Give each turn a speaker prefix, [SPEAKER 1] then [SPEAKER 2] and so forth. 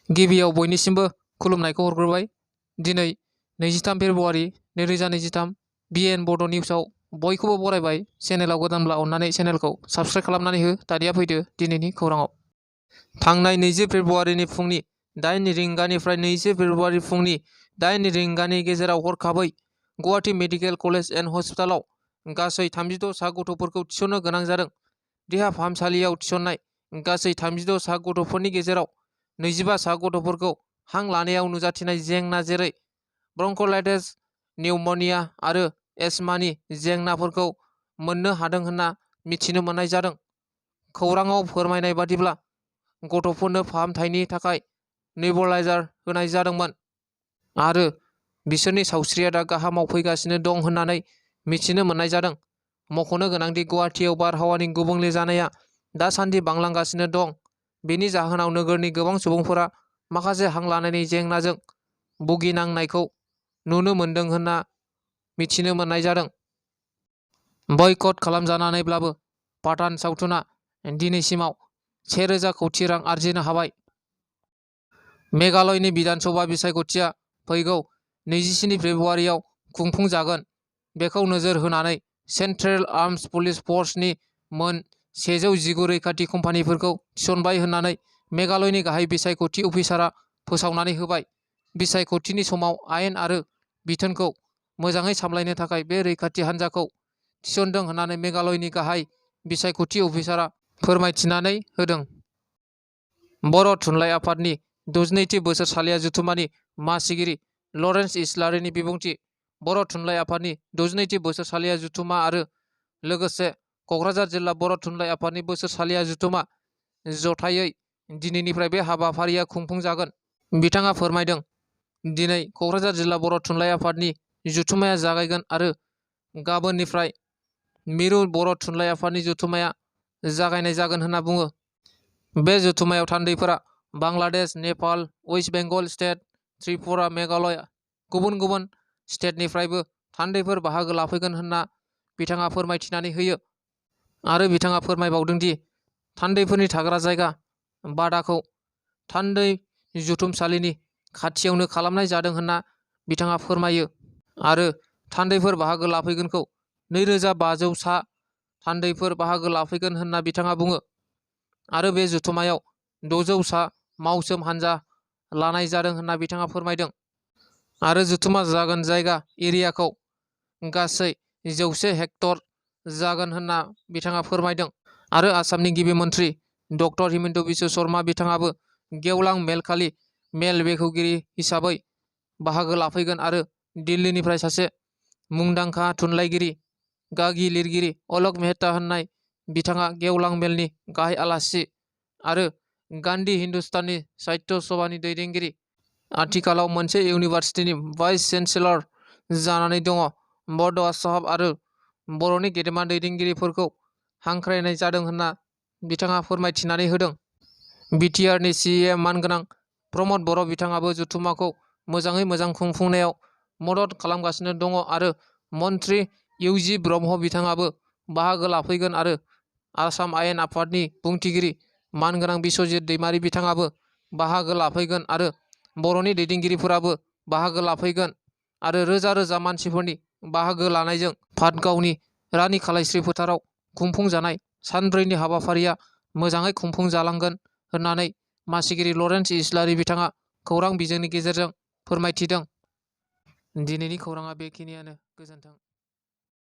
[SPEAKER 1] गिबियाव बयनिसिमबो खुलुमनायखौ हरग्रोबाय। दिनै 23 फेब्रुआरि 2023 BN बड' निउसाव बयखौबो बरायबाय। चेनेलाव गोदानब्ला अननानै चेनेलखौ साबस्क्राइब खालामनानै हो। दानिया फैदो दिनैनि खौराङाव। थांनाय 20 फेब्रुआरिनि फुंनि 8 रिंगानिफ्राय 20 फेब्रुआरि फुंनि 8 रिंगानि गेजेराव हरखाबै गुवाहाटी मेडिकेल कलेज एन्ड हस्पिटालाव गासै 36 सा गथ'फोरखौ थिसननो गोनां जादों। देहा फाहामसालियाव थिसननाय गासै 36 सा गथ'फोरनि गेजेराव 25 सा गथ'फोरखौ हां लानायाव नुजाथिनाय जेंना जेरै ब्रंकलाइटिस, निउम'निया आरो एस्मानि जेंनाफोरखौ मोननो हादों होनना मिथिनो मोननाय जादों। खौराङाव फोरमायनाय बादिब्ला गथ'फोरनो फाहामथायनि थाखाय नेबुलाइजार होनाय जादोंमोन आरो बिसोरनि सावस्रिया दा गाहामाव फैगासिनो दं होननानै मिथिनो मोननाय जादों। मख'नो गोनांदि गुवाहाटीआव बारहावानि गुबुंले जानाया दासान्दि बांलांगासिनो दं। बेनि जाहोनाव नोगोरनि गोबां सुबुंफोरा माखासे हां लानायनि जेंनाजों भुगिनांनायखौ नुनो मोनदों होनना मिथिनो मोननाय जादों। बयकट खालामजानानैब्लाबो पाठान सावथुना दिनैसिमाव 1000 कौटि रां आरजिनो हाबाय। मेघालयनि बिधानसभा बिसायख'थिया फैगौ 27 फेब्रुआरियाव खुंफुंजागोन। बेखौ नोजोर होनानै सेन्ट्रेल आर्म्ड पुलिस फर्सनि मोन 119 रैखाथि कम्पानिफोरखौ थिसनबाय होननानै मेघालयनि गाहाय बिसायख'थि अफिसारआ फोसावनानै होबाय। बिसायख'थिनि समाव आयेन आरो बिथोनखौ मोजाङै सामलायनो थाखाय बे रैखाथि हान्जाखौ थिसनदों होननानै मेघालयनि गाहाय बिसायख'थि अफिसारआ फोरमायथिनानै होदों। बर' थुनलाइ आफादनि 62थि बोसोरसालिया जथुम्मानि मासिगिरि लरेन्स इस्लारिनि बिबुंथि। बर' थुनलाइ आफादनि 62थि बोसोरसालिया जथुम्मा आरो लोगोसे क'क्राझार जिल्ला बर' थुनलाइ आफादनि बोसोरसालिया जथुम्मा जथायै दिनैनिफ्राय बे हाबाफारिया खुंफुंजागोन। बिथाङा फोरमायदों, दिनै क'क्राझार जिल्ला बर' थुनलाइ आफादनि जथुम्माया जागायगोन आरो गाबोननिफ्राय मिरु बर' थुनलाइ आफादनि जथुम्माया जागायनाय जागोन होनना बुङो। बे जथुम्मायाव थान्दैफोरा बांलादेश, नेपाल, वेस्ट बेंगल स्टेट, त्रिपुरा, मेघालय, गुबुन गुबुन स्टेटनिफ्रायबो थान्दैफोर बाहागो लाफैगोन होनना बिथाङा फोरमायथिनानै होयो। आरो बिथाङा फोरमायबावदों दि थान्दैफोरनि थाग्रा जायगा बादाखौ थान्दै जथुमसालिनि खाथियावनो खालामनाय जादों होनना बिथाङा फोरमायो। आरो थान्दैफोर बाहागो लाफैगोनखौ 2500 सा थान्दैफोर बाहागो लाफैगोन होनना बिथाङा बुङो। आरो बे जथुम्मायाव 600 सा मावसोम हानजा लानाय जादों होनना बिथाङा फोरमायदों। आरो जथुम्मा जागोन जायगा एरियाखौ गासै 100 हेक्टर जागोन होनना बिथाङा फोरमायदों। आरो आसामनि गिबि मन्थ्रि डक्टर हिमन्त बिश्व शर्मा बिथाङाबो गेवलां मेलखालि मेल बेखेवगिरि हिसाबै बाहागो लाफैगोन आरो दिल्लीनिफ्राय सासे मुंदांखा थुनलाइगिरि, गागि लिरगिरि अलक मेहता होननाय बिथाङा गेवलां मेलनि गाहाय आलासि आरो गान्धी हिन्दुस्तानी साहित्य सभानि दैदेनगिरि। आथिखालाव मोनसे इउनिभार्सिटिनि भाइस चेन्सेलर जानानै दङ। बड'आ साहाब आरो बर'नि गेदेमा दैदेनगिरिफोरखौ हांख्रायनाय जादों होनना बिथाङा फोरमायथिनानै होदों। बिटिआरनि सिएम मानगोनां प्रमद बर' बिथाङाबो जथुम्माखौ मोजाङै मोजां खुंफुंनायाव मदद खालामगासिनो दङ आरो मन्थ्रि इउजि ब्रह्म बिथाङाबो बाहागो लाफैगोन आरो आसाम आयेन आफादनि बुंथिगिरि मानगोनां बिस्वजित दैमारि बिथाङाबो बाहागो लाफैगोन आरो बर'नि दैदेनगिरिफोराबो बाहागो लाफैगोन आरो रोजा रोजा मानसिफोरनि बाहागो लानायजों भातगावनि रानि खालायस्रि फोथाराव खुंफुंजानाय सानब्रैनि हाबाफारिया मोजाङै खुंफुंजालांगोन होननानै मासिगिरि लरेन्स इस्लारि बिथाङा खौरां बिजोंनि गेजेरजों फोरमायथिदों। दिनैनि खौराङा बेखिनियानो। गोजोन्थों।